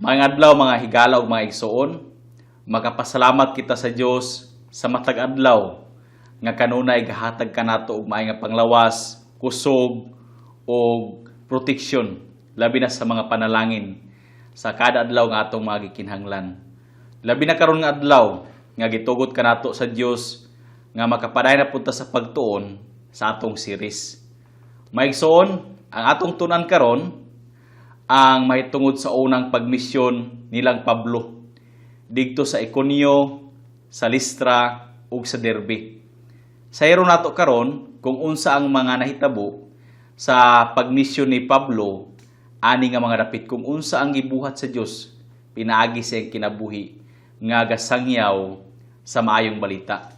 Maayong adlaw, mga higala ug mga igsoon. Makapasalamat kita sa Dios sa matag adlaw nga kanunay gahatag kanato og maayo nga panglawas, kusog ug proteksyon, labi na sa mga panalangin sa kada adlaw nga atong mga gikinahanglan. Labi na karon nga adlaw nga gitugot kanato sa Dios nga makapadayon na punta sa pagtuon sa atong series. Mga igsoon, ang atong tunan karon ang mahitungod sa unang pagmisyon nilang Pablo didto sa Iconio, sa Listra ug sa Derbe. Sayron nato karon kung unsa ang mga nahitabo sa pagmisyon ni Pablo ani nga mga dapit, kung unsa ang gibuhat sa Dios pinaagi sa iyang kinabuhi nga gasangyaw sa maayong balita.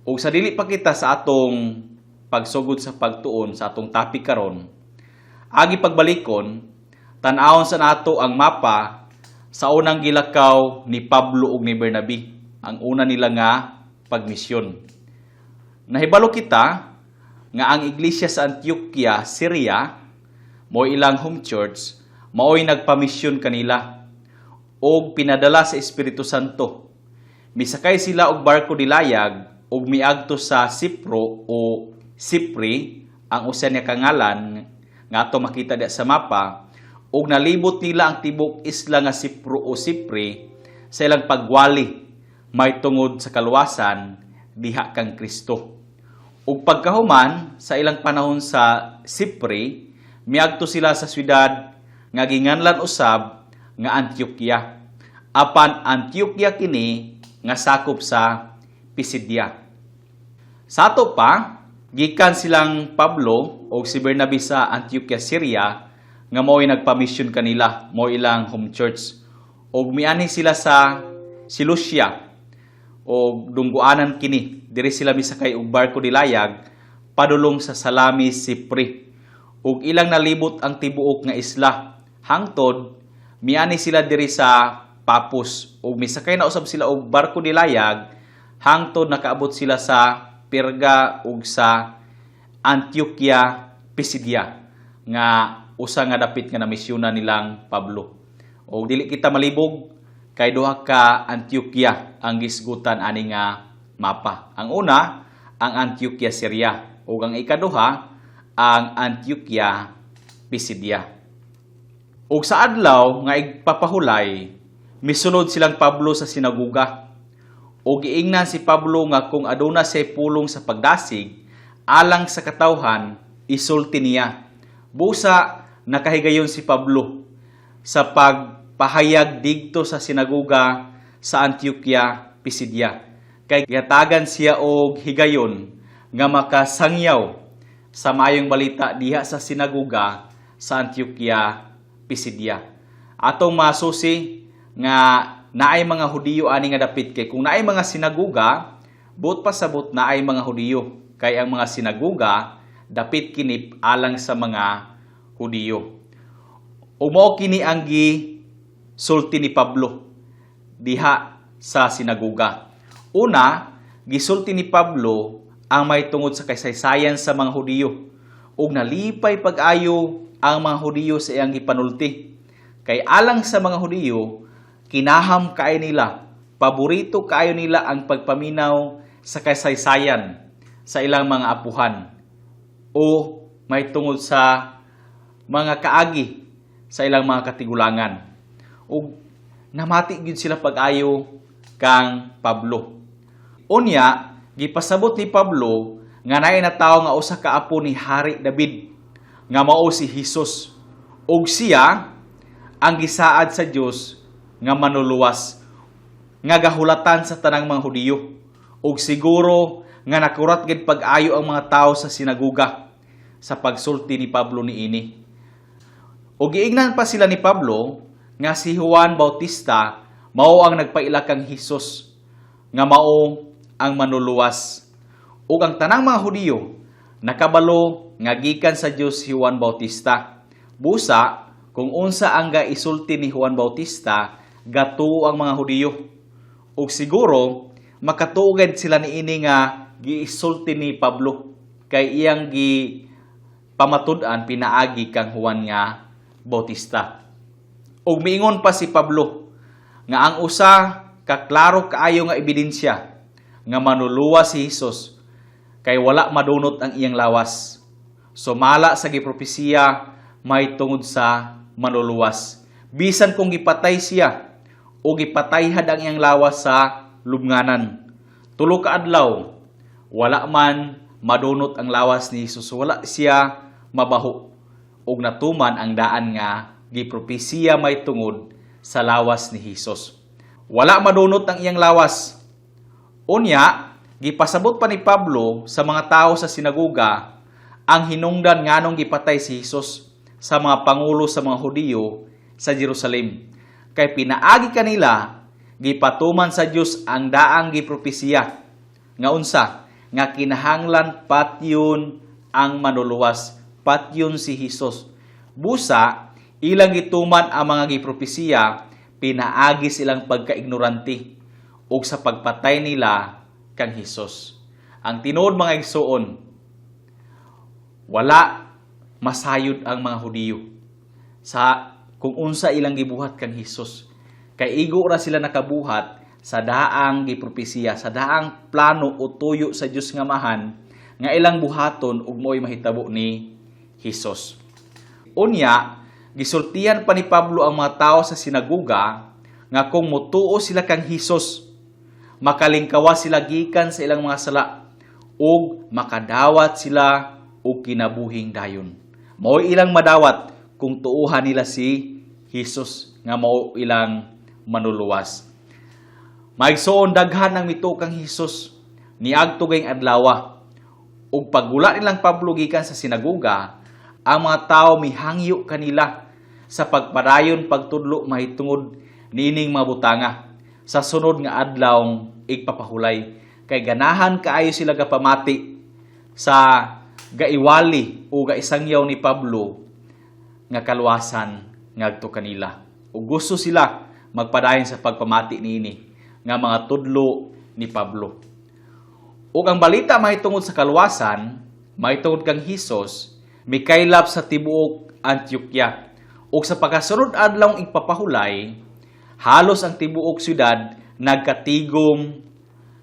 Ug sa dili pa kita sa atong pagsugod sa pagtuon sa atong topic karon, agi pagbalikon, tan-awon sa nato ang mapa sa unang gilakaw ni Pablo ug ni Bernabe, ang una nila nga pagmisyon. Nahibalo kita nga ang iglesia sa Antioquia, Syria, mao ilang home church, mao'y nagpamisyon kanila og pinadala sa Espiritu Santo. Misakay sila og barko dilayag ug miadto sa Cipro o Sipri, ang usa niya ka ngalan nga ato makita diya sa mapa, ug nalibot nila ang tibok isla nga Cipro o Sipri sa ilang pagwali may tungod sa kaluwasan diha kang Kristo. Ug pagkahuman sa ilang panahon sa Sipri, miadto sila sa syudad nga ginganlan usab nga Antioquia. Apan Antioquia kini nga sakop sa Pisidia. Sa ato pa, gikan silang Pablo o si Bernabe sa Antioquia, Syria, nga mao'y nagpamisyon kanila, mao ilang home church. Og mianhi sila sa Seleucia o dungguanan kini. Diri sila misakay og barko dilayag padulong sa Salamis, Sipri. Ug ilang nalibot ang tibuok nga isla. Hangtod mianhi sila diri sa Papos ug misakay na usab sila og barko dilayag hangtod nakaabot sila sa Perga ug sa Antioquia, Pisidia, nga usa nga dapit nga namisyonan nilang Pablo. O dili kita malibog kay duha ka Antioquia ang gisgutan ani nga mapa. Ang una, ang Antioquia, Syria, ug ang ikaduha, ang Antioquia, Pisidia. Ug sa adlaw nga igpapahulay, misulod silang Pablo sa sinaguga. Ug giingnan si Pablo nga kung aduna siya pulong sa pagdasig alang sa katawhan, isulti niya. Busa nakahigayon si Pablo sa pagpahayag didto sa sinaguga sa Antioquia, Pisidia. Kay gihatagan siya og higayon nga makasangyaw sa maayong balita diha sa sinaguga sa Antioquia, Pisidia. Atong masusi nga naay mga Hudiyo ani nga dapit kay kung naay mga sinaguga, buot pasabot naay mga Hudiyo kay ang mga sinaguga dapit kini alang sa mga Hudiyo. Ug mao kini ang gisulti ni Pablo diha sa sinaguga. Una, gisulti ni Pablo ang may tungod sa kasaysayan sa mga Hudiyo ug nalipay pag-ayo ang mga Hudiyo sa iyang gipanulti. Kay alang sa mga Hudiyo, kinaham kaayo nila, paborito kaayo nila ang pagpaminaw sa kasaysayan sa ilang mga apuhan o may tungod sa mga kaagi sa ilang mga katigulangan. Ug namati gyud sila pag-ayo kang Pablo. Unya, gipasabot ni Pablo nga naay natawo nga usa ka apo ni Hari David nga mao si Hesus. Ug siya ang gisaad sa Dios nga manuluwas nga gahulatan sa tanang mga Hudiyo. Ug siguro nga nakurat gid pag-ayo ang mga tawo sa sinaguga sa pagsulti ni Pablo niini. Ug giingnan pa sila ni Pablo nga si Juan Bautista mao ang nagpaila kang Hesus nga mao ang manuluwas. Ug ang tanang mga Hudiyo nakabalo nga gikan sa Dios si Juan Bautista. Busa kung unsa ang gaisulti ni Juan Bautista, gatuo ang mga Hudiyo. Ug siguro makatuo gid sila niini nga giisulti ni Pablo kay iyang gi pamatud-an pinaagi kang Juan nga Bautista. Ug miingon pa si Pablo nga ang usa ka klaro kaayo nga ebidensya nga manuluwas si Hesus kay wala madunot ang iyang lawas. Sumala sa gipropesiya may tungod sa manuluwas. Bisan kung gipatay siya o gipatayhad ang iyang lawas sa lubnganan, 3 ka adlaw, wala man madunot ang lawas ni Hesus, wala siya mabaho ug natuman ang daan nga gipropesiya may tungod sa lawas ni Hesus. Wala madunot ang iyang lawas. Unya, gipasabot pa ni Pablo sa mga tao sa sinagoga ang hinungdan nganong gipatay si Hesus sa mga pangulo sa mga Hudiyo sa Jerusalem. Kay pinaagi kanila gipatuman sa Dios ang daang gipropesiya nga unsa nga kinahanglan patyon ang manuluwas, patyon si Hesus. Busa ilang gituman ang mga gipropesiya pinaagi silang pagkaignorante ug sa pagpatay nila kang Hesus. Ang tinuod, mga igsuon, wala masayod ang mga Hudiyo sa kung unsa ilang gibuhat kang Hesus. Kay igo ra sila nakabuhat sa daang gipropesiya, sa daang plano o tuyo sa Dios nga Amahan nga ilang buhaton ug mo'y mahitabo ni Hesus. Unya, gisultihan pa ni Pablo ang mga tao sa sinagoga nga kung mutuo sila kang Hesus, makalingkawa sila gikan sa ilang mga sala ug makadawat sila og kinabuhing dayon. Mao ilang madawat kung tuuhan nila si Hesus nga mao ilang manuluwas. Maigsoon, daghan ang mituo kang Hesus niadto gayong adlawa. Ug paggula nilang Pablo gikan sa sinagoga, ang mga tao mihangyo kanila sa pagpadayon pagtudlo mahitungod niining mga butanga sa sunod nga adlawng igpapahulay, kay ganahan kaayo sila gapamati sa gaiwali o gaisangyaw ni Pablo nga kaluwasan ngadto kanila. Ug gusto sila magpadayon sa pagpamati niini nga mga tudlo ni Pablo. Ug ang balita mahitungod sa kaluwasan, mahitungod kang Hesus, mikaylap sa tibuok Antioquia. Ug sa pagkasunod adlawng igpapahulay, halos ang tibuok syudad nagkatigom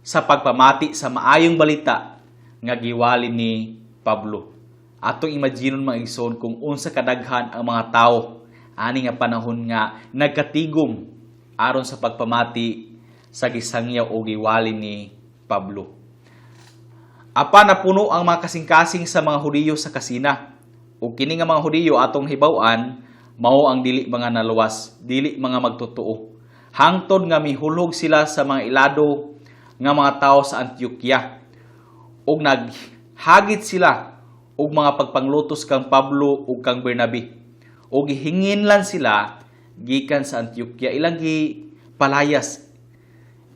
sa pagpamati sa maayong balita nga giwali ni Pablo. Atong imaginon, mga igsoon, kung unsa kadaghan ang mga tao ani nga panahon nga nagkatigom aron sa pagpamati sa gisangyaw o giwali ni Pablo. Apan napuno ang mga kasing-kasing sa mga Hudiyo sa kasina. Ug kini nga mga Hudiyo, atong hibaw-an, mao ang dili mga naluwas, dili mga magtotoo. Hangtod nga mihulog sila sa mga ilado nga mga tao sa Antioquia. Ug naghagit sila og mga pagpanglutos kang Pablo ug kang Bernabe. Ug gihinginlan sila gikan sa Antioquia, ilang gipalayas,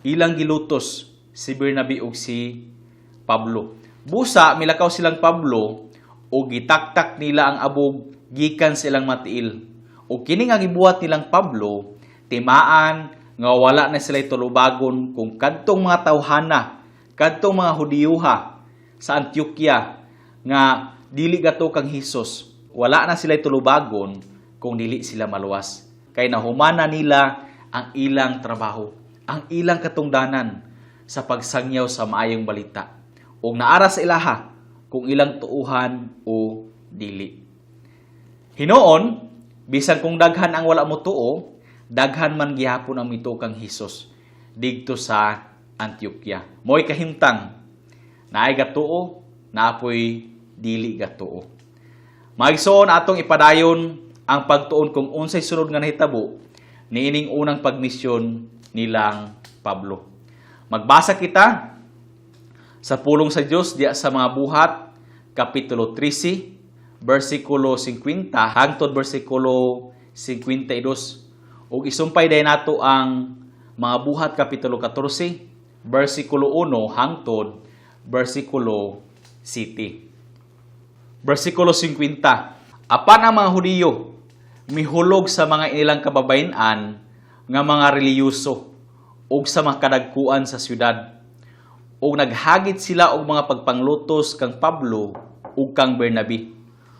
ilang gilutos si Bernabe ug si Pablo. Busa milakaw silang Pablo ug gitaktak nila ang abog gikan sa ilang matiil. Ug kini nga gibuhat nilang Pablo, timaan nga wala na sila tulubagon kung kadtong mga tawhana, kadtong mga Hudiyuha sa Antioquia nga dili gato kang Hesus, wala na sila tulubagon kung dili sila maluwas. Kay nahumana nila ang ilang trabaho, ang ilang katungdanan sa pagsangyaw sa maayong balita. Ug naara sa ilaha kung ilang tuuhan o dili. Hinuon, bisan kung daghan ang wala mo tuo, daghan man gihapon ang mituo kang Hesus didto sa Antioquia. Mo'y kahimtang, naay gatuo, naapoy dili gatuo. Maigsoon, atong ipadayon ang pagtuon kung unsay sunod nga nahitabo niining unang pagmisyon nilang Pablo. Magbasa kita sa pulong sa Dios diya sa mga Buhat kapitulo 13 bersikulo 50 hangtod bersikulo 52, ug isumpay dayon nato ang mga Buhat kapitulo 14 bersikulo 1 hangtod bersikulo 7. Bersikulo 50. Apan ang mga Hudiyo mihulog sa mga inilang kababayen-an nga mga relihiyoso ug sa mga kadagkuan sa syudad. Ug naghagit sila og mga pagpanglutos kang Pablo ug kang Bernabe.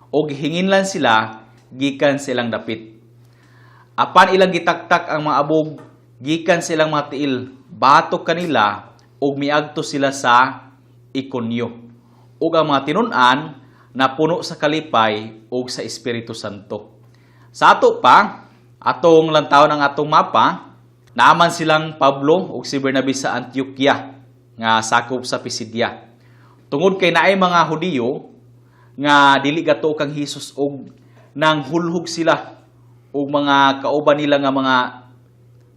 Ug gihinginlan sila gikan sa ilang dapit. Apan ilang gitaktak ang mga abog gikan sa ilang mga tiil batok kanila ug miadto sila sa Ikonio. Ug ang mga tinun-an napuno sa kalipay ug sa Espiritu Santo. Sa ato pa, atong lantawon ang atong mapa, naaman silang Pablo ug si Bernabe sa Antioquia nga sakop sa Pisidia. Tungod kay naay mga Hudiyo nga dili gatuo kang Hesus og nang hulhog sila og mga kauban nila nga mga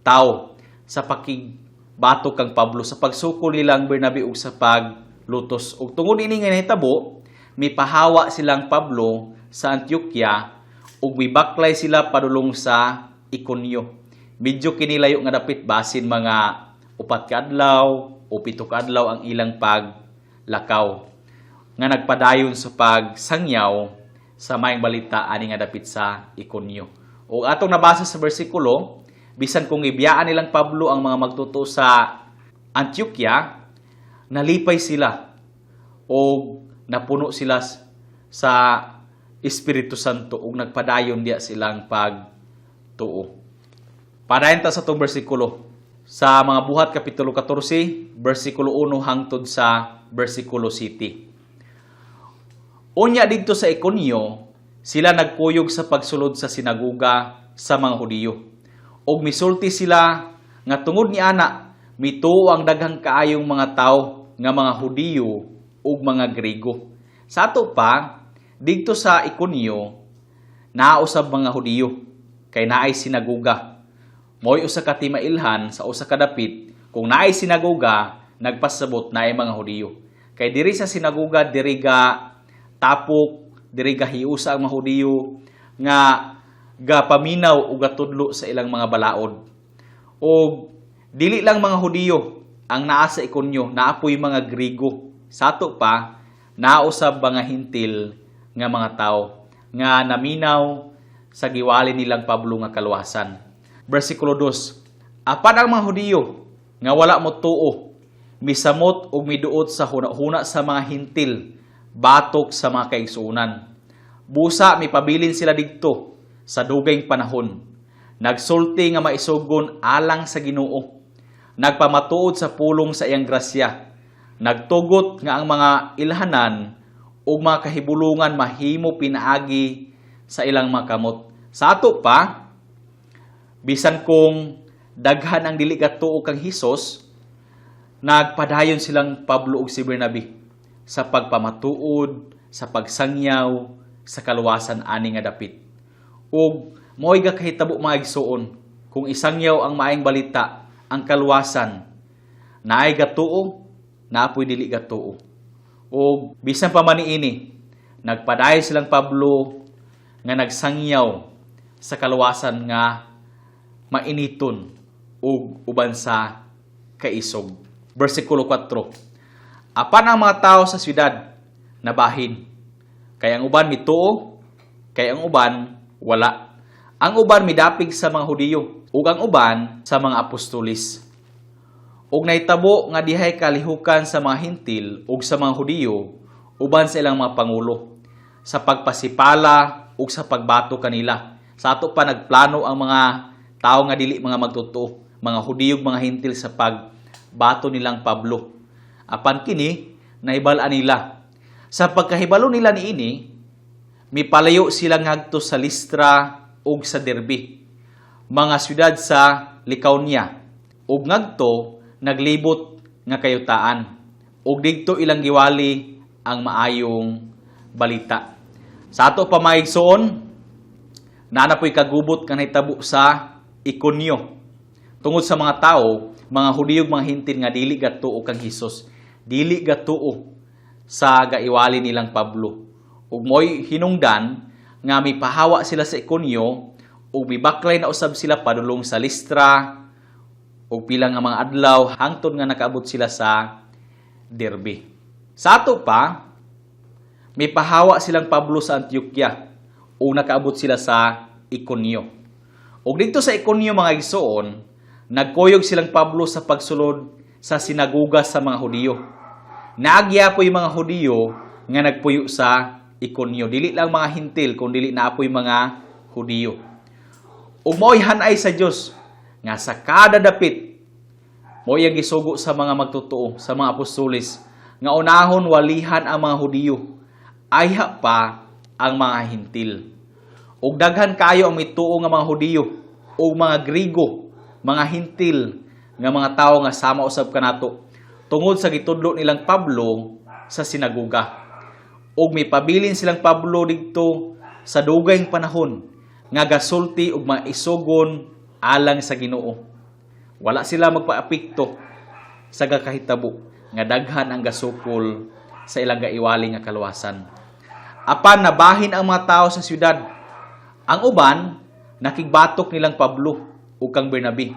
tao sa pakigbato kang Pablo, sa pagsukol nilang Bernabe ug sa paglutos. Ug tungod ini nga nahitabo, mipahawa silang Pablo sa Antioquia ug mibaklay sila padulong sa Iconio. Medyo kinilayo nga dapit, basin mga 4 ka adlaw o 7 ka adlaw ang ilang paglakaw nga nagpadayon sa pagsangyaw sa maayong balita ani nga dapit sa Iconio. O atong nabasa sa bersikulo, bisan kung ibiyaan nilang Pablo ang mga magtotoo sa Antioquia, nalipay sila o napuno sila sa Espiritu Santo ug nagpadayon diya silang pagtuo. Padayon ta sa atong bersikulo sa mga Buhat kapitulo 14, bersikulo 1 hangtod sa bersikulo 7. Unya didto sa Iconio, sila nagkuyog sa pagsulod sa sinagoga sa mga Hudiyo. Og misulti sila nga tungod ni ana mituo ang daghang kaayong mga tawo nga mga Hudiyo ug mga Grego. Sa ato pa, didto sa Iconio, nausab mga Hudiyo kay naay sinagoga. Mo'y usa ka timailhan sa usa ka dapit, kung naay sinagoga, nagpasabot naay mga Hudiyo. Kay diri sa sinagoga, diri ga tapok, diri ga hiusa ang mga Hudiyo nga gapaminaw ug gatudlo sa ilang mga balaod. Og dili lang mga Hudiyo ang naa sa Iconio, naa poy mga Griego. Sa ato pa, nausab mga Hintil nga mga tao nga naminaw sa giwali nilang Pablo nga kaluwasan. Versikulo 2. Apan ang mga Hudiyo nga wala mo tuo, misamot ug miduot sa huna-huna sa mga Hintil batok sa mga kaigsuonan. Busa mipabilin sila didto sa dugayng panahon. Nagsulti nga maisugon alang sa Ginoo. Nagpamatuod sa pulong sa iyang grasya. Nagtugot nga ang mga ilhanan ug mga kahibulungan mahimo pinaagi sa ilang mga kamot. Sa ato pa, bisan kung daghan ang dili gatuo kang Hesus, nagpadayon silang Pablo ug si Bernabe sa pagpamatuod, sa pagsangyaw, sa kaluwasan ani nga dapit. Ug mo'y gakahitabo, mga igsuon, kung isangyaw ang maayong balita, ang kaluwasan, naay gatuo, naapoy dili gatuo. Ug bisan pa man niini, nagpadayon silang Pablo nga nagsangyaw sa kaluwasan nga mainiton ug uban sa kaisog. Versikulo 4. Apan ang mga tao sa syudad nabahin. Kay ang uban mituo, kay ang uban wala. Ang uban midapig sa mga Hudiyo ug ang uban sa mga apostolis. Ug nahitabo nga dihay kalihukan sa mga Hintil ug sa mga Hudiyo uban sa ilang mga pangulo sa pagpasipala ug sa pagbato kanila. Sa ato pa, nagplano ang mga tao nga dili mga magtotoo, mga Hudiyo ug mga Hintil sa pagbato nilang Pablo. Apan kini nahibal-an nila. Sa pagkahibalo nila niini, mipalayo sila ngadto sa Listra ug sa Derbe, mga syudad sa Licaonia. Ug ngadto naglibot nga kayutaan. Ug didto ilang giwali ang maayong balita. Sa ato pa, mga igsoon, naa na po'y kagubot nga nahitabo sa Iconio. Tungod sa mga tao, mga Hudiyo ug mga Hintil nga dili gatuo kang Hesus, dili gatuo sa gaiwali nilang Pablo. Ug mo'y hinungdan nga mipahawa sila sa Iconio ug mibaklay na usab sila padulong sa Listra ug pila nga mga adlaw hangtod nga nakaabot sila sa Derbe. Sa ato pa, mipahawa silang Pablo sa Antioquia ug nakaabot sila sa Iconio. Ug didto sa Iconio, mga igsoon, nagkuyog silang Pablo sa pagsulod sa sinaguga sa mga Hudiyo. Naa gyapoy mga Hudiyo nga nagpuyo sa Iconio. Dili lang mga Hintil, kun dili naa poy mga Hudiyo. Ug mao'y hanay sa Dios nga sa kada dapit mao iyang gisugo sa mga magtotoo, sa mga apostoles, nga unahon walihan ang mga Hudiyo, ayha pa ang mga Hintil. Ug daghan kaayo ang mituo nga mga Hudiyo ug mga Grigo, mga Hintil nga mga tawo nga sama usab kanato tungod sa gitudlo nilang Pablo sa sinagoga. Ug mipabilin silang Pablo didto sa dugayng panahon nga gasulti ug maisugon alang sa Ginoo. Wala sila magpaapekto sa gakahitabo nga daghan ang gasukol sa ilang gaiwali nga kaluwasan. Apan nabahin ang mga tao sa syudad. Ang uban nakigbatok nilang Pablo ug kang Bernabe.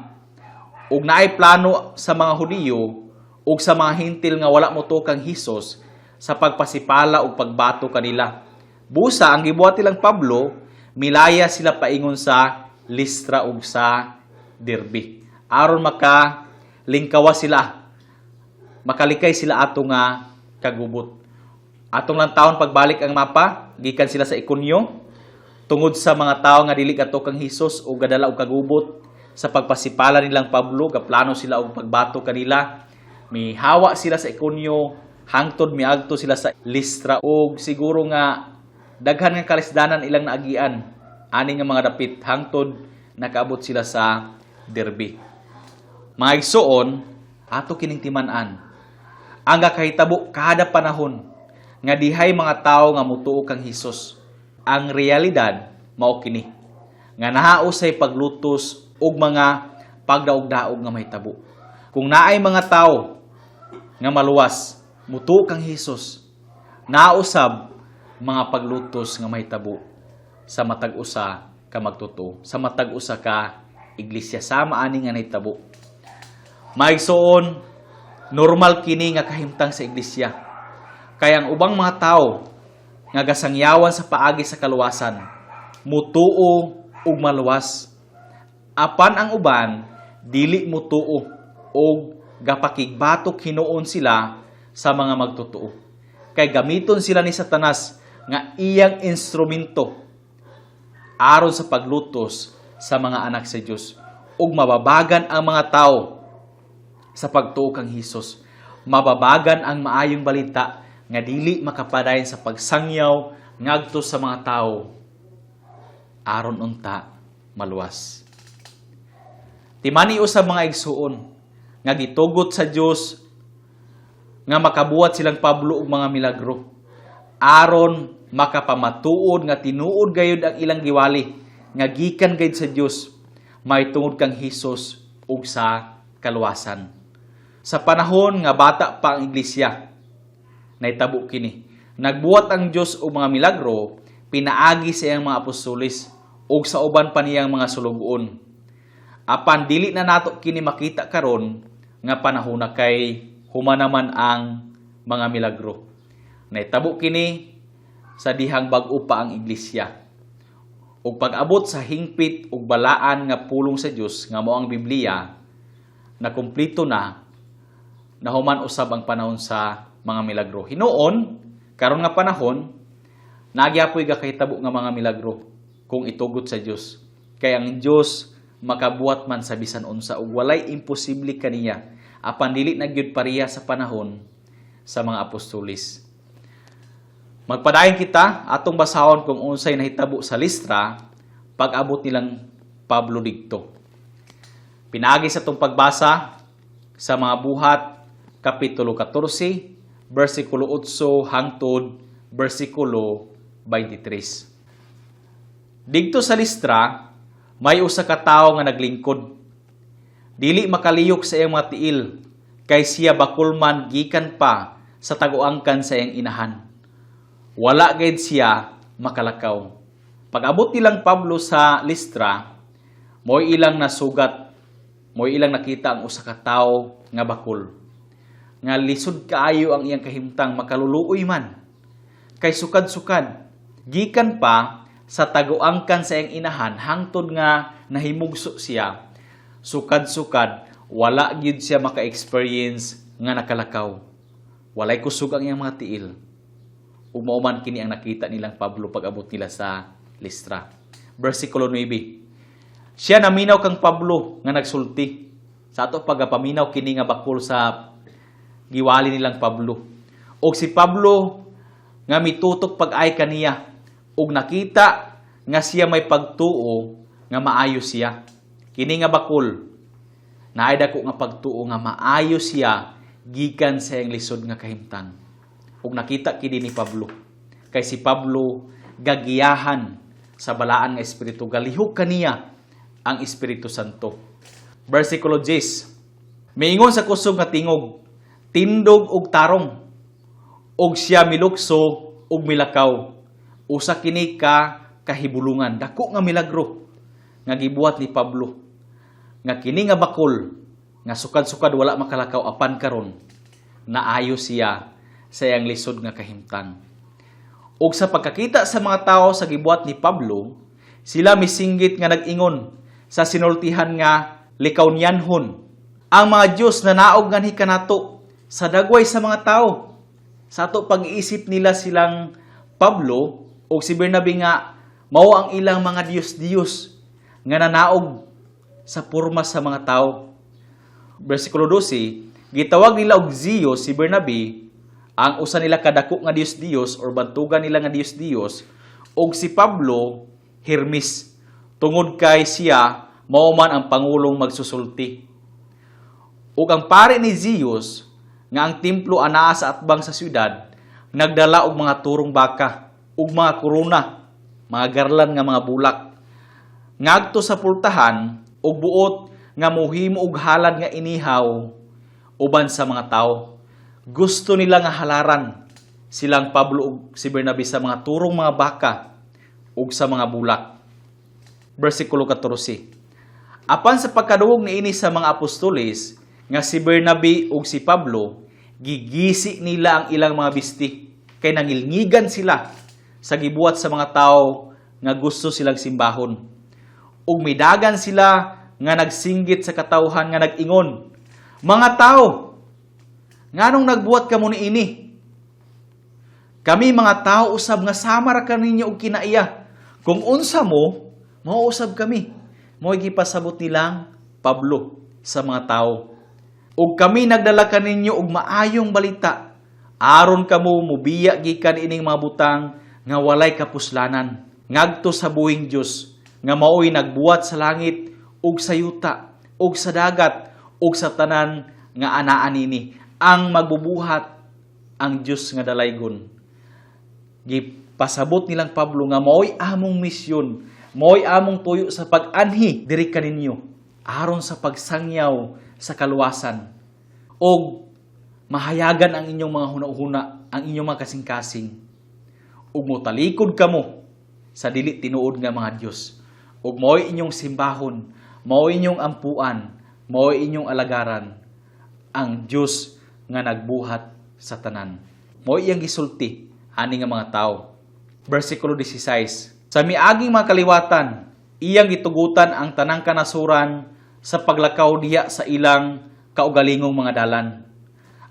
Ug naay plano sa mga Hudiyo ug sa mga Hintil nga wala motuo kang Hesus sa pagpasipala ug pagbato kanila. Busa ang gibuhat nilang Pablo, milaya sila paingon sa Listra ug sa Derbe, aron maka lingkawa sila, makalikay sila ato nga kagubot. Atong lang taon pagbalik ang mapa, gikan sila sa Iconio, tungod sa mga tao nga dili kato kang Hesus o gadala og kagubot sa pagpasipala nilang Pablo, gaplano sila og pagbato kanila. Mihawa sila sa Iconio, hangtod miagto sila sa Listra ug siguro nga daghan nga kalisdanan ilang naagian ani nga mga dapit hangtod nakaabot sila sa Derbe. Mga igsoon, ato kining timan-an ang gakahitabo kada panahon nga dihay mga tawo nga mutuo kang Hesus. Ang realidad mao kini nga nahausay paglutos ug mga pagdaog-daog nga mahitabo. Kung naay mga tawo nga maluwas, mutuo kang Hesus, nausab mga paglutos nga mahitabo sa matag usa ka magtotoo, sa matag usa ka iglesia, sama ani nga nahitabo. Mga igsoon, normal kini nga kahimtang sa iglesia. Kay ang ubang mga tao nga gasangyawan sa paagi sa kaluwasan, mutuo ug maluwas. Apan ang uban dili mutuo og gapakigbatok hinuon sila sa mga magtotoo. Kay gamiton sila ni Satanas nga iyang instrumento aron sa paglutos sa mga anak sa Dios, ug mababagan ang mga tao sa pagtuo kang Hesus. Mababagan ang maayong balita nga dili makapadayon sa pagsangyaw ngadto sa mga tao aron unta maluwas. Timani usab, mga igsuon, nga gitugot sa Dios nga makabuhat silang Pablo og mga milagro aron makapamatuod nga tinuod gayud ang ilang giwali nga gikan gayud sa Dios mahitungod kang Hesus ug sa kaluwasan. Sa panahon nga bata pa ang iglesia, nahitabo kini. Nagbuhat ang Dios og mga milagro pinaagi sa iyang mga apostoles ug sa uban pa niyang mga sulugoon. Apan dili na nato kini makita karon nga panahon na kay human naman ang mga milagro. Nahitabo kini sa dihang bag-o pa ang iglesia. Ug pag-abot sa hingpit ug balaan nga pulong sa Dios nga mao ang Biblia na kumpleto na, nahuman usab ang panahon sa mga milagro. Hinuon, karon nga panahon, nagyapoy gakahitabo nga mga milagro kung itugot sa Dios. Kay ang Dios makabuhat man sa bisan unsa ug walay imposible kaniya. Apan dili na gyud pareha sa panahon sa mga apostoles. Magpadayon kita, atong basahon kung unsay nahitabo sa Listra pag-abot nilang Pablo didto. Pinaagi sa atong pagbasa sa mga Buhat kapitulo 14 bersikulo 8 hangtod bersikulo 23. Didto sa Listra, may usa ka tawo nga naglingkod. Dili makalihok sa iyang mga tiil, kay siya bakul man gikan pa sa taguangkan sa iyang inahan. Wala gayud siya makalakaw. Pag-abot nilang Pablo sa Listra, mo'y ilang nasugat, mo'y ilang nakita ang usa ka tawo nga bakul. Nga lisod kaayo ang iyang kahimtang, makaluluoy man. Kay sukad-sukad, gikan pa sa taguangkan sa iyang inahan hangtod nga nahimugso siya, sukad-sukad, wala gyud siya maka-experience nga nakalakaw. Walay kusog ang iyang mga tiil. Ug mao man kini ang nakita nilang Pablo pag-abot nila sa Listra. Versikulo 9. Siya naminaw kang Pablo nga nagsulti. Sa ato pagapaminaw kini nga bakol sa giwali nilang Pablo. Og si Pablo nga mitutok pag-ay kaniya og nakita nga siya may pagtuo nga maayo siya. Kini nga bakol naay dako nga pagtuo nga maayo siya gikan sa iyang lisod nga kahimtang. Ug nakita kini ni Pablo. Kay si Pablo gagiyahan sa balaan nga espiritu, galihok kaniya ang Espiritu Santo. Versikulo 10. Miingon sa kusog nga tingog, "Tindog og tarong." Og siya milukso og milakaw. Usa kini ka kahibulungan, dako nga milagro nga gibuhat ni Pablo. Nga kini nga bakol nga sukad-sukad wala makalakaw, apan karon naayo siya sa iyang lisod nga kahimtang. Og sa pagkakita sa mga tao sa gibuhat ni Pablo, sila misinggit nga nag-ingon sa sinultihan nga Likaonianhon, "Ang mga Diyos na naog nganhi kanato sa dagway sa mga tao." Sa ato pag-iisip nila, silang Pablo o si Bernabe nga mao ang ilang mga Diyos-Diyos nga nanaog sa porma sa mga tao. Versikulo 12, gitawag nila og Zeus si Bernabe, ang usa nila kadako nga Diyos-Diyos or bantugan nila nga Diyos-Diyos, og si Pablo Hermes, tungod kay siya mao man ang pangulong magsusulti. Ug ang pare ni Zeus nga ang templo anaa sa atbang sa syudad, nagdala og mga turong baka ug mga korona, mga garlan nga mga bulak, ngadto sa pultahan ug buot nga muhimo og halad nga inihaw uban sa mga tao. Gusto nila nga halaran silang Pablo ug si Bernabe sa mga turong mga baka ug sa mga bulak. Versikulo 14. Apan sa pagkaduwog niini sa mga apostoles nga si Bernabe ug si Pablo, gigisi nila ang ilang mga bisti kay nangilngigan sila sa gibuhat sa mga tao nga gusto silang simbahon. Ug midagan sila nga nagsinggit sa katawhan nga nag-ingon, "Mga tao, nganong nagbuhat kamo niini? Kami mga tao usab nga sama ra kaninyo og kinaiya. Kung unsa mo, mao usab kami." Mao gipasabot nilang Pablo sa mga tao. "Ug kami nagdala kaninyo og maayong balita aron kamo mubiya gikan ining mga butang nga walay kapuslanan ngadto sa buhing Dios nga maoy nagbuhat sa langit ug sa yuta ug sa dagat ug sa tanan nga anaa nini." Ang magbubuhat, ang Dios nga dalaygon. Gipasabot nilang Pablo nga maoy among misyon, maoy among tuyo sa pag-anhi diri kaninyo aron sa pagsangyaw sa kaluwasan og mahayagan ang inyong mga hunahuna, ang inyong mga kasing-kasing, ug motalikod kamo sa dili tinuod nga mga Dios ug maoy inyong simbahon, maoy inyong ampuan, maoy inyong alagaran ang Dios nga nagbuhat sa tanan. Maoy iyang gisulti ani nga mga tao. Versikulo 16. Sa miaging mga kaliwatan, iyang gitugutan ang tanang kanasuran sa paglakaw diha sa ilang kaugalingong mga dalan.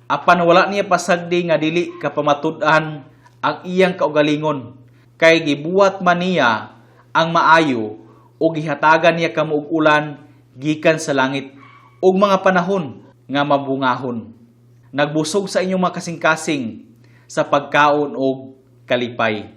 Apan wala niya pasagdi nga dili kapamatud-an ang iyang kaugalingon, kay gibuhat man niya ang maayo ug gihatagan niya kamo og ulan gikan sa langit ug mga panahon nga mabungahon. Nagbusog sa inyong mga kasing-kasing sa pagkaon og kalipay.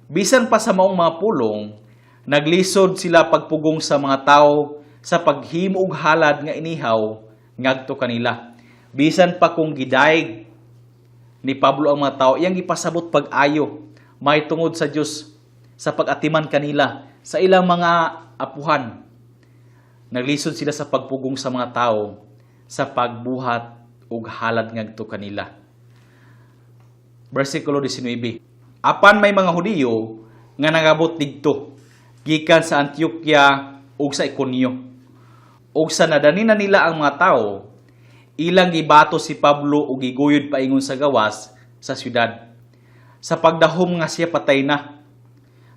Bisan pa sa maong mga pulong, naglisod sila pagpugong sa mga tao sa paghimo og halad nga inihaw ngadto kanila. Bisan pa kung gidayeg ni Pablo ang mga tao, iyang gipasabot pag-ayo may tungod sa Dios sa pag-atiman kanila sa ilang mga apuhan. Naglisod sila sa pagpugong sa mga tao sa pagbuhat og halad ngadto kanila. Versikulo 19. Apan may mga Hudiyo nga nangabot didto gikan sa Antioquia ug sa Iconio. Ug sa nadani na nila ang mga tao, ilang gibato si Pablo ug giguyod paingon sa gawas sa syudad, sa pagdahom nga siya patay na.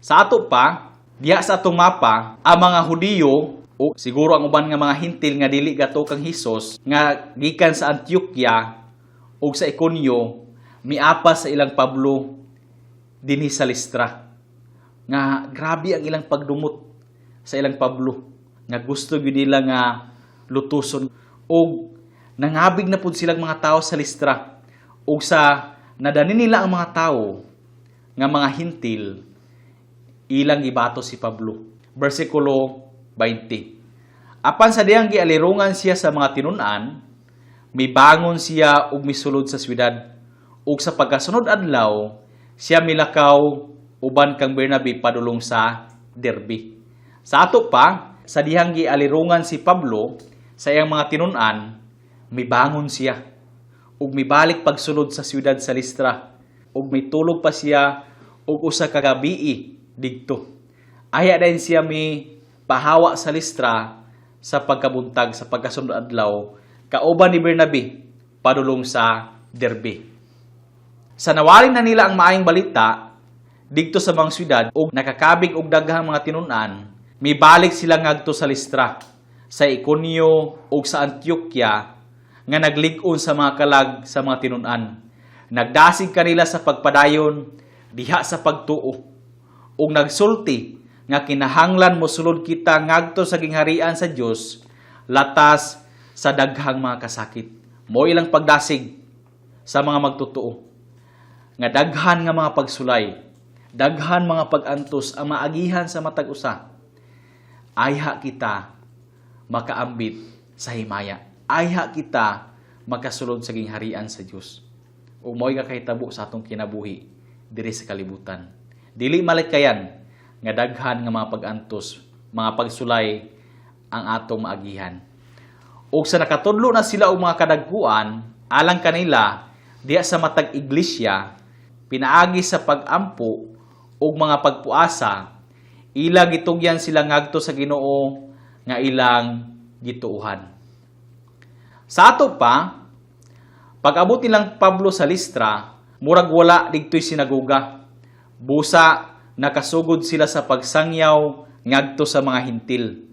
Sa ato pa, diha sa atong mapa, ang mga Hudiyo o siguro ang uban nga mga Hentil nga dili gato kang Hesus nga gikan sa Antioquia ug sa Iconio miapas sa ilang Pablo dinhi sa Listra. Nga grabe ang ilang pagdumot sa ilang Pablo. Nga gusto gyud nila nga lutuson og nangabig na pud silang mga tao sa Listra. Ug sa nadani nila ang mga tao nga mga Hentil, ilang gibato si Pablo. Bersikulo 20. Apan sa dihang gialirungan siya sa mga tinun-an, mibangon siya ug misulod sa syudad. Ug sa pagkasunod adlaw, siya milakaw uban kang Bernabe padulong sa Derbe. Sa ato pa, sa dihang gialirungan si Pablo sa iyang mga tinun-an, mibangon siya ug mibalik pagsulod sa syudad sa Listra ug mitulog pa siya og usa ka gabii didto. Ayha dayon siya mi pahawa sa Listra sa pagkabuntag sa pagkasunod adlaw kauban ni Bernabe padulong sa Derbe. Sa nawali na nila ang maayong balita didto sa mga syudad ug nakakabig og daghang mga tinun-an, mibalik sila ngadto sa Listra, sa Iconio ug sa Antioquia nga naglig-on sa mga kalag sa mga tinun-an. Nagdasig kanila sa pagpadayon diha sa pagtuo ug nagsulti nga kinahanglan mosulod kita ngadto sa gingharian sa Dios latas sa daghang mga kasakit. Mao ilang pagdasig sa mga magtotoo nga daghan nga mga pagsulay, daghan mga pag-antos ang maagihan sa matag usa. Ayha kita makaambit sa himaya. Ayha kita makasulod sa gingharian sa Dios. Ug mao'y kakahitabo sa atong kinabuhi diri sa kalibutan. Dili malikayan nga daghan nga mga pag-antos, mga pagsulay ang atong maagihan. Ug sa nakatudlo na sila og mga kadagkuan, alang kanila diha sa matag iglesia, pinaagi sa pag-ampo ug mga pagpuasa, ila gitugyan sila ngadto sa Ginoo nga ilang gituohan. Sa ato pa, pag-abot nilang Pablo sa Listra, murag wala didto'y sinagoga. Busa nakasugod sila sa pagsangyaw ngadto sa mga Hentil.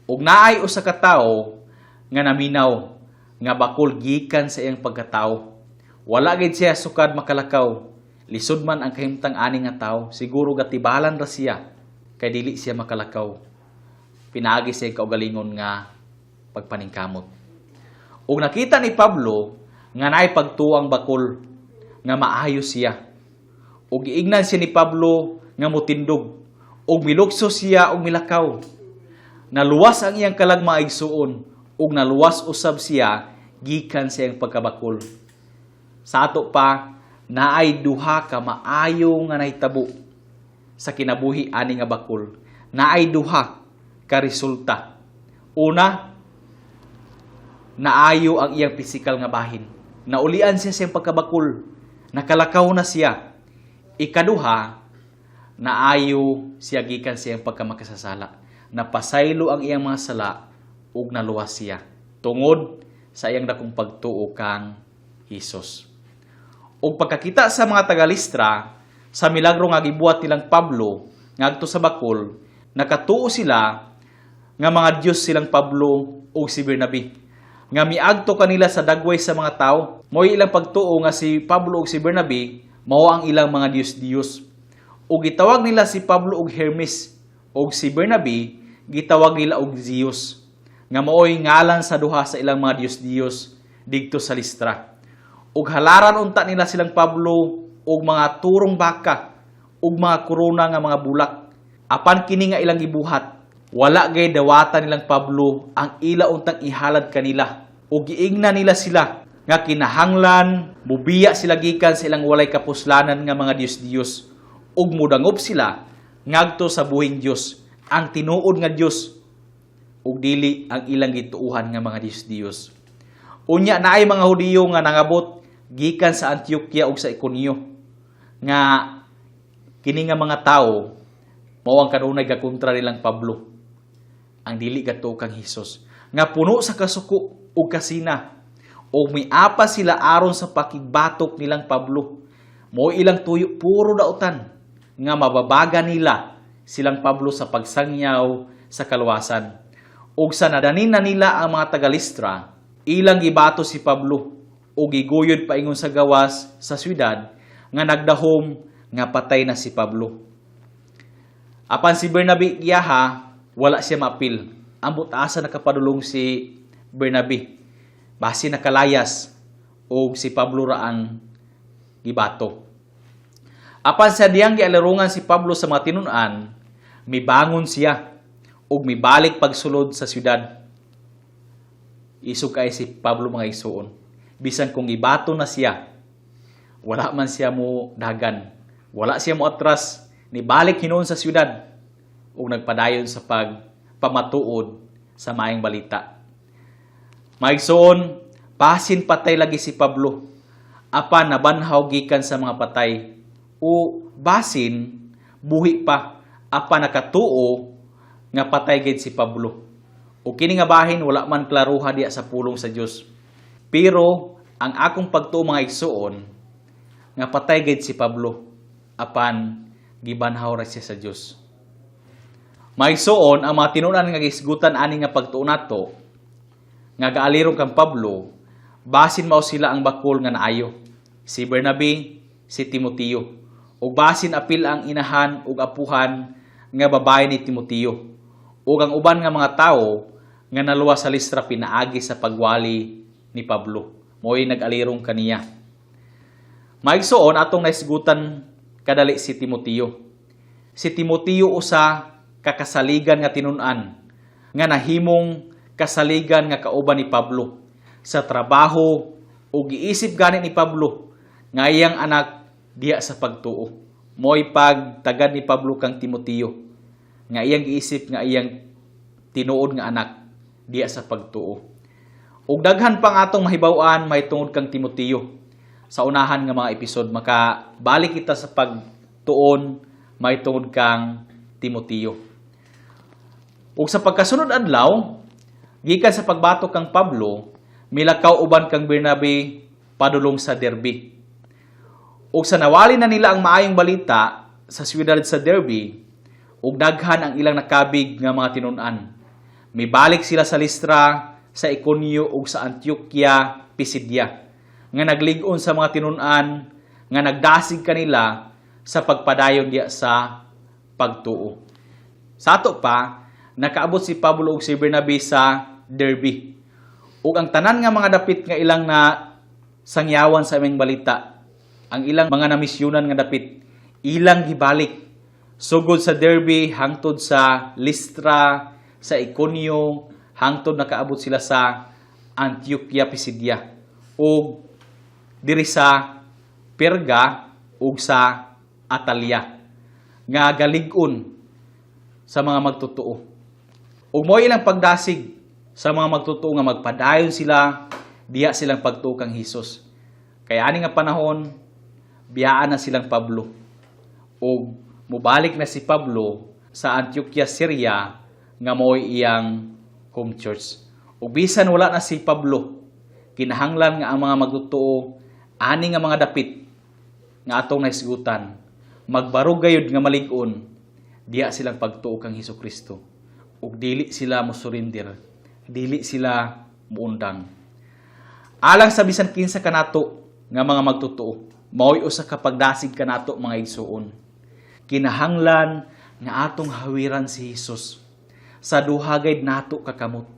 Ug naay usa ka tawo nga naminaw nga bakol gikan sa iyang pagkatawo. Wala gid siya sukad makalakaw. Lisod man ang kahimtang ani nga tawo, siguro gatibalan ra siya kay dili siya makalakaw. Pinaagi sa iyang kaugalingon nga pagpaningkamot. Ug nakita ni Pablo nga naay pagtuo ang bakol nga maayo siya. Ug giingnan siya ni Pablo nga motindog ug milukso siya ug milakaw. Naluwas ang iyang kalag, mga igsuon, ug naluwas usab siya gikan sa iyang pagkabakol. Sa ato pa, naay duha ka maayo nga nahitabo sa kinabuhi ani nga bakol. Naay duha ka resulta. Una, naayo ang iyang pisikal nga bahin. Naulian siya sa iyang pagkabakol. Nakalakaw na siya. Ikaduha, naayo siya gikan sa iyang pagkamakasasala. Napasaylo ang iyang mga sala ug naluwas siya tungod sa iyang dakong pagtuo kang Hesus. Ug pagkakita sa mga taga-Listra sa milagro nga gibuhat nilang Pablo ngadto sa bakol, nakatuo sila nga mga Dios silang Pablo ug si Bernabe nga miagto kanila sa dagway sa mga tao. Mo'y ilang pagtuo nga si Pablo ug si Bernabe mao ang ilang mga Dios-Dios. Ug gitawag nila si Pablo og Hermes ug si Bernabe gitawag nila og Zeus nga maoy ngalan sa duha sa ilang mga Dios-Dios didto sa Listra. Ug halaran unta nila silang Pablo og mga turong baka ug mga korona nga mga bulak. Apan kini nga ilang gibuhat, wala gay dawatan nilang Pablo ang ila untang ihalad kanila. Ug giingnan nila sila nga kinahanglan mubiya sila gikan sa ilang walay kapuslanan nga mga Dios-Dios ug mudangop sila ngadto sa buhing Dios, ang tinuod nga Dios, ug dili ang ilang gituohan nga mga Dios-Dios. Unya naay mga Hudiyo nga nangabot gikan sa Antioquia ug sa Iconio nga kini nga mga tawo mao ang kanunay gakontra nilang Pablo, ang dili gatuo kang Hesus, nga puno sa kasuko ug kasina, ug miapa sila aron sa pakigbatok nilang Pablo. Mao ilang tuyo, puro dautan nga mababaga nila silang Pablo sa pagsangyaw sa kaluwasan. Ug sa nadanin na nila ang mga taga-Listra, ilang gibato si Pablo ug giguyod paingon sa gawas sa syudad nga nagdahom nga patay na si Pablo. Apan si Bernabe giyaha Wala siya maapil. Ambot asa nakapadulong si Bernabe. Basi nakalayas o si Pablo ra ang gibato. Apan sa diyang gialirungan si Pablo sa mga tinun-an, mibangon siya ug mibalik pagsulod sa syudad. Isog kay si Pablo, mga igsuon. Bisan kung gibato na siya, wala man siya mo dagan. Wala siya mo atras, nibalik hinuon sa syudad ug nagpadayon sa pagpamatuod sa maayong balita. Mga igsuon, basin patay lagi si Pablo apan nabanhaw gikan sa mga patay, o basin buhi pa apan nakatuo nga patay gid si Pablo. O kini nga bahin, wala man klaruha diya sa pulong sa Dios. Pero ang akong pagtuo, mga igsuon, nga patay gid si Pablo apan gibanhaw ra siya sa Dios. Mga igsuon, ang mga tinunan nga gisgutan ani nga pagtuo nato nga gaalirong kang Pablo, basin mao sila ang bakol nga naayo. Si Bernabe, si Timoteo. Ug basin apil ang inahan ug apuhan nga babae ni Timoteo. Ug ang uban nga mga tawo nga naluwas sa Listra pinaagi sa pagwali ni Pablo. Mo'y nag-alirong kaniya. Maigsoon, atong naisgutan kadali si Timoteo. Si Timoteo usa kakasaligan nga tinun-an nga nahimong kasaligan nga kauban ni Pablo sa trabaho ug giisip gani ni Pablo nga iyang anak diha sa pagtuo. Mo'y pagtagad ni Pablo kang Timoteo nga iyang giisip nga iyang tinuod nga anak diha sa pagtuo. Ug daghan pang atong mahibaw-an mahitungod kang Timoteo sa unahan nga mga episode. Makabalik kita sa pagtuon mahitungod kang Timoteo. Ug sa pagkasunod adlaw, gikan sa pagbato kang Pablo, milakaw uban kang Bernabe padulong sa Derbe. Ug sa nawali na nila ang maayong balita sa siyudad sa Derbe, ug daghan ang ilang nakabig nga mga tinun-an. Mibalik sila sa Listra, sa Iconio ug sa Antioquia, Pisidia, nga naglig-on sa mga tinun-an nga nagdasig kanila sa pagpadayon diya sa pagtuo. Sa ato pa, nakaabot si Pablo ug si Bernabe sa Derbe. Ug ang tanan nga mga dapit nga ilang na sangyawan sa aming balita, ang ilang mga namisyonan nga dapit, ilang gibalik sugod sa Derbe hangtod sa Listra, sa Iconio, hangtod nakaabot sila sa Antioquia Pisidia ug diri sa Perga ug sa Atalia nga galig-on sa mga magtotoo. Ug mao ilang pagdasig sa mga magtotoo nga magpadayon sila diha silang pagtuo kang Hesus. Kaya ani nga panahon, biyaan na silang Pablo. Ug mubalik na si Pablo sa Antioquia, Syria nga mo'y iyang home church. Ug bisan wala na si Pablo, kinahanglan nga ang mga magtotoo ani nga mga dapit nga atong nahisgutan, magbarog gayud nga malig-on diha silang pagtuo kang Hesus Kristo ug dili sila mo surrender, dili sila muundang. Alang sa bisan kinsa kanato nga mga magtotoo, mao'y usa ka pagdasig kanato, mga igsuon. Kinahanglan nga atong hawiran si Hesus sa duha gayud nato ka kamot.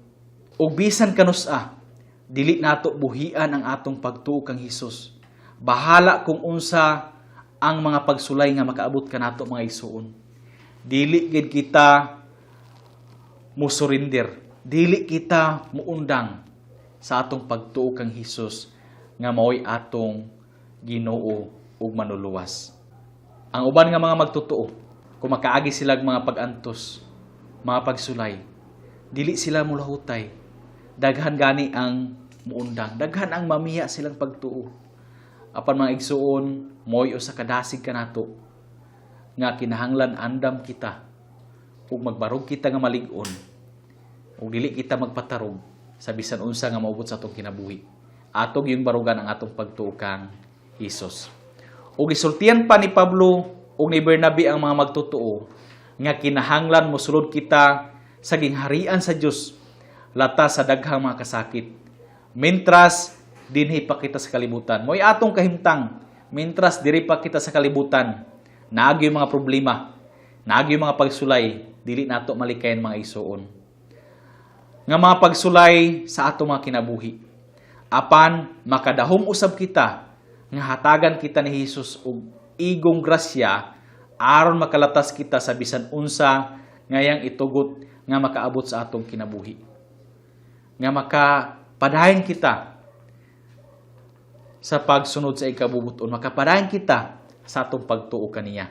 Ug bisan kanus-a, dili nato buhian ang atong pagtuo kang Hesus. Bahala kung unsa ang mga pagsulay nga makaabot kanato, mga igsuon. Dili gid kita mo surrender, dili kita muundang sa atong pagtuo kang Hesus nga mao'y atong Ginoo ug Manluluwas. Ang uban nga mga magtotoo, kung makaagi sila mga pag-antos, mga pagsulay, dili sila mulahutay. Daghan gani ang muundang, daghan ang mamiya silang pagtuo. Apan, mga igsuon, mo'y usa kadasig kanato nga kinahanglan andam kita ug magbarog kita nga malig-on ug dili kita magpatarog sa bisan unsa nga maubot sa atong kinabuhi. Atong yung barugan ang atong pagtuo kang Hesus. Ug gisultian pa ni Pablo ug ni Bernabe ang mga magtotoo nga kinahanglan mosulod kita sa gingharian sa Dios lata sa daghang mga kasakit. Mentras dinhi pa kita sa kalibutan. Mo'y atong kahimtang, mentras diri pa kita sa kalibutan, naagyo mga problema, naagyo mga pagsulay. Dili nato malikayan, mga igsuon, nga mga pagsulay sa ato mga kinabuhi. Apan makadahom usab kita nga hatagan kita ni Hesus og igong grasya aron makalatas kita sa bisan unsa nga iyang itugot nga makaabot sa atong kinabuhi. Nga makapadayon kita sa pagsunod sa ikabubuton, makapadayon kita sa atong pagtuo kaniya.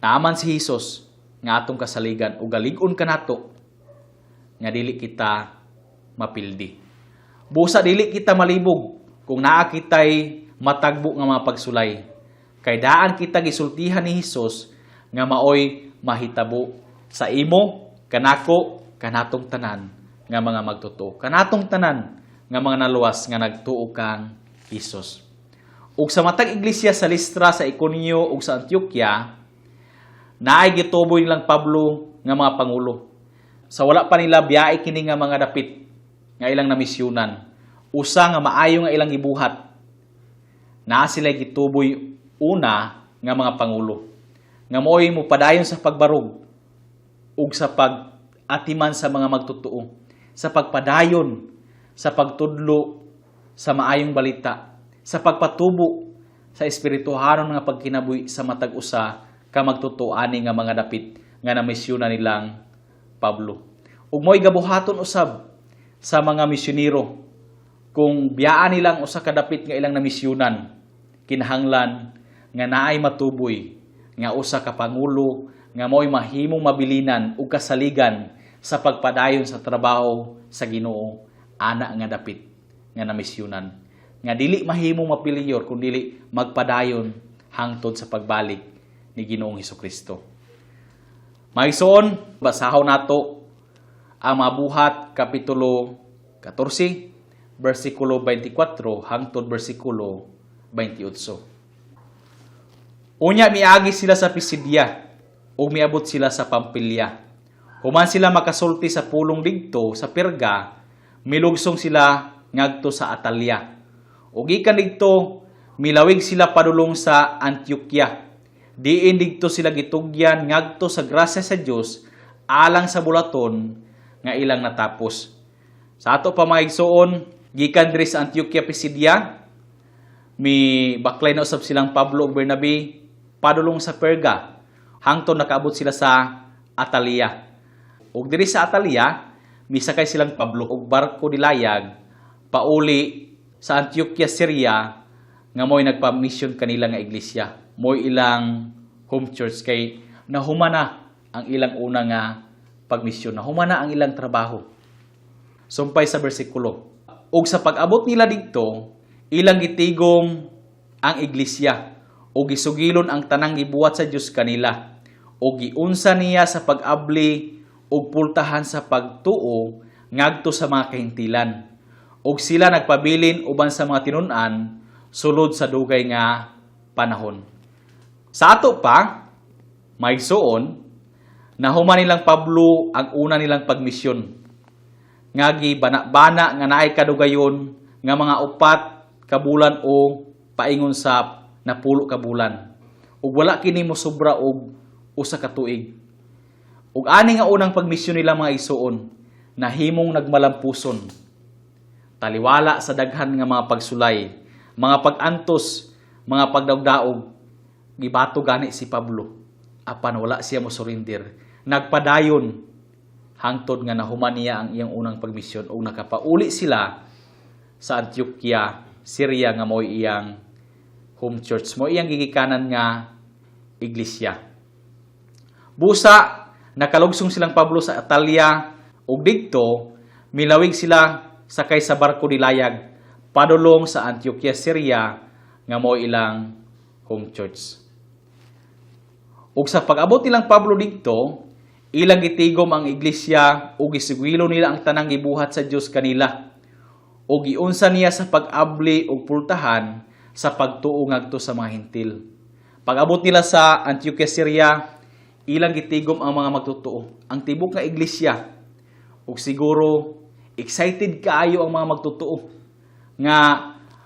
Naa man si Hesus nga atong kasaligan ug galig-on kanato nga dili kita mapildi. Busa dili kita malibog kung naa kitay matagbo nga mga pagsulay. Kay daan kita gisultihan ni Hesus nga maoy mahitabo sa imo, kanako, kanatong tanan nga mga magtotoo. Kanatong tanan nga mga naluwas nga nagtuo kang Hesus. Ug sa matag iglesia sa Listra, sa Iconio ug sa Antioquia, naay gituboy nilang Pablo nga mga pangulo. Sa wala pa nila biyahe kini nga mga dapit nga ilang namisyonan, usa nga maayo nga ilang gibuhat, naa sila gituboy una nga mga pangulo nga mo'y mopadayon sa pagbarog ug sa pag-atiman sa mga magtotoo, sa pagpadayon sa pagtudlo sa maayong balita, sa pagpatubo sa espirituhanon nga pagkinabuhi sa matag usa ka magtotoo ani nga mga dapit nga namisyonan nilang Pablo. Ug mo'y gabuhaton usab sa mga misyonero kung biyaan nilang usa ka dapit nga ilang namisyonan, kinahanglan nga naay matuboy nga usa ka pangulo nga mo'y mahimong mabilinan ug kasaligan sa pagpadayon sa trabaho sa Ginoo ana nga dapit nga namisyonan, nga dili mahimong mapiliyor kung dili magpadayon hangtod sa pagbalik ni Ginoong Hesukristo. Mga igsoon, basahon nato ang mga Buhat kapitulo 14 bersikulo 24 hangtod bersikulo 28. Unya miagi sila sa Pisidia ug miabot sila sa Pampilya. Human sila makasulti sa pulong didto sa Perga, milugsong sila ngadto sa Atalia. Ug gikan didto, milawig sila padulong sa Antioquia. Diin didto sila gitugyan ngadto sa grasya sa Dios alang sa bulaton nga ilang natapos. Sa ato pa, mga igsoon, gikan diri sa Antioquia Pisidia, mi baklay na usab silang Pablo ug Bernabe padulong sa Perga hangtod nakaabot sila sa Atalia. Ug diri sa Atalia, misakay silang Pablo og barko dilayag pauli sa Antioquia, Syria, nga mo'y nagpa-mission kanila nga iglesia. Mo'y ilang home church kay nahuman na ang ilang una nga pagmisyon. Nahuman na ang ilang trabaho. Sumpay sa bersikulo. Ug sa pag-abot nila didto, ilang gitigom ang iglesia ug gisugilon ang tanang gibuhat sa Dios kanila ug giunsa niya sa pag-abli ug pultahan sa pagtuo ngadto sa mga kahintilan. Ug sila nagpabilin uban sa mga tinun-an sulod sa dugay nga panahon. Sa ato pa, mga igsoon, nahuman nilang Pablo ang una nilang pagmisyon. Nga gibana-bana nga naay kadugayon nga mga 4 ka bulan o paingon sa 10 ka bulan. Ug wala kini mosobra og 1 ka tuig. Ug ani nga unang pagmisyon nila, mga igsoon, nahimong nagmalampuson. Taliwala sa daghan nga mga pagsulay, mga pag-antos, mga pagdaog-daog, gibato gani si Pablo. Apan wala siya mo surrender. Nagpadayon hangtod nga nahuman niya ang iyang unang pagmisyon ug nakapauli sila sa Antioquia, Syria, nga mo'y iyang home church, mo iyang gigikanan nga iglesia. Busa nakalugsong silang Pablo sa Atalia ug didto milawig sila sakay sa barko dilayag padulong sa Antioquia, Syria, nga mo ilang home church. Ug sa pag-abot nilang Pablo didto, ilang gitigom ang iglesia ug gisugilo nila ang tanang gibuhat sa Dios kanila. Ug giunsa niya sa pag-abli ug pultahan sa pagtuo ngadto sa mga Hentil. Pag-abot nila sa Antioquia, Syria, ilang gitigom ang mga magtotoo, ang tibok nga iglesia. Ug siguro excited kaayo ang mga magtotoo nga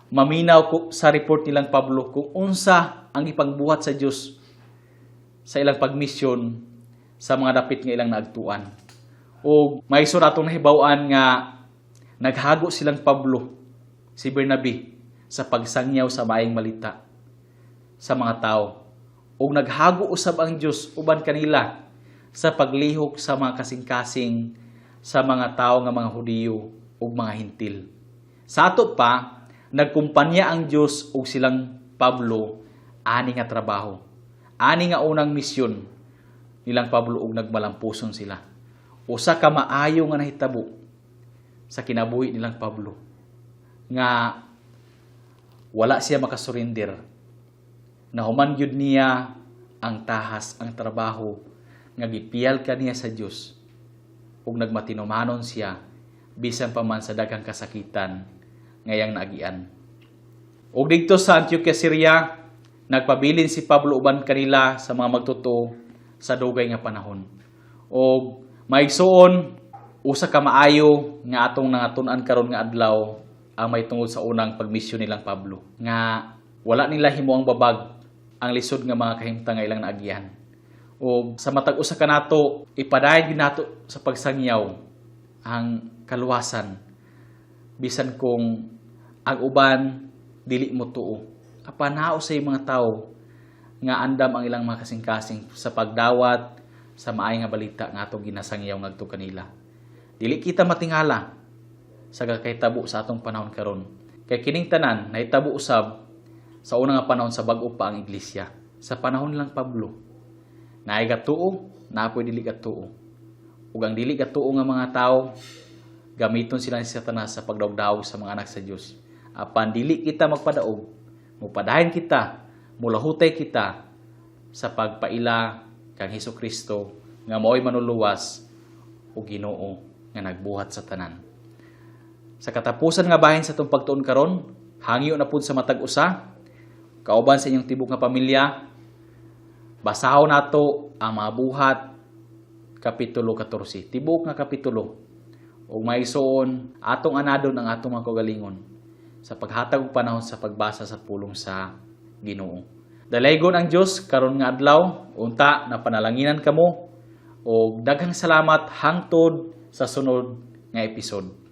maminaw ko sa report nilang Pablo kung unsa ang ipagbuhat sa Dios sa ilang pagmisyon sa mga dapit nga ilang naagtuan. O may atong nahibaw-an nga naghago silang Pablo, si Bernabe, sa pagsangyaw sa maayong balita sa mga tao. Ug naghago usab ang Dios uban kanila sa paglihok sa mga kasing-kasing sa mga tao nga mga Hudiyo ug mga Hentil. Sa ato pa, nagkumpanya ang Dios ug silang Pablo ani nga trabaho. Ani nga unang misyon nilang Pablo ug nagmalampuson sila. Usa ka maayo nga nahitabo sa kinabuhi nilang Pablo nga wala siya makasurrender. Nahuman gyud niya ang tahas, ang trabaho nga gipiyal kaniya sa Dios ug nagmatinumanon siya bisan pa man sa daghang kasakitan ngayang naagian. Ug didto sa Antioquia, Syria, nagpabilin si Pablo uban kanila sa mga magtotoo sa dugay nga panahon. Og maigsuon, usa ka maayo nga atong nangatun-an karon nga adlaw ang may tungod sa unang pagmisyon nilang Pablo nga wala nila himo ang babag ang lisod nga mga kahimtang nga ilang naagian. O sa matag usa kanato, ipadayon gyud nato sa pagsangyaw ang kaluwasan bisan kung ang uban dili mo tuo. Apan naa say mga tao nga andam ang ilang mga kasing-kasing sa pagdawat sa maay nga balita nga atong ginasangyaw ngadto kanila. Dili kita matingala sa kakahitabo sa atong panahon karon. Kay kining tanan nahitabo usab sa una nga panahon sa bag-o pa ang iglesia. Sa panahon lang Pablo, naay gatuo, naa poy dili gatuo. Ug ang dili gatuo nga mga tao, gamiton sila ni Satanas sa pagdaog-daog sa mga anak sa Dios. Apan dili kita magpadaog, mupadayon kita, mulahutay kita sa pagpaila kang Hesus Kristo nga mao'y manuluwas ug Ginoo nga nagbuhat sa tanan. Sa katapusan nga bahin sa atong pagtuon karon, hangyo na pud sa matag usa, kauban sa inyong tibok nga pamilya, basahon nato ang mga Buhat kapitulo 14. Tibok nga kapitulo. Ug maigsuon, atong anadon ang atong mga kaugalingon sa paghatag og panahon sa pagbasa sa pulong sa Ginoo. Dalaygon ang Dios karon nga adlaw, unta na panalanginan kamo ug daghang salamat hangtod sa sunod nga episode.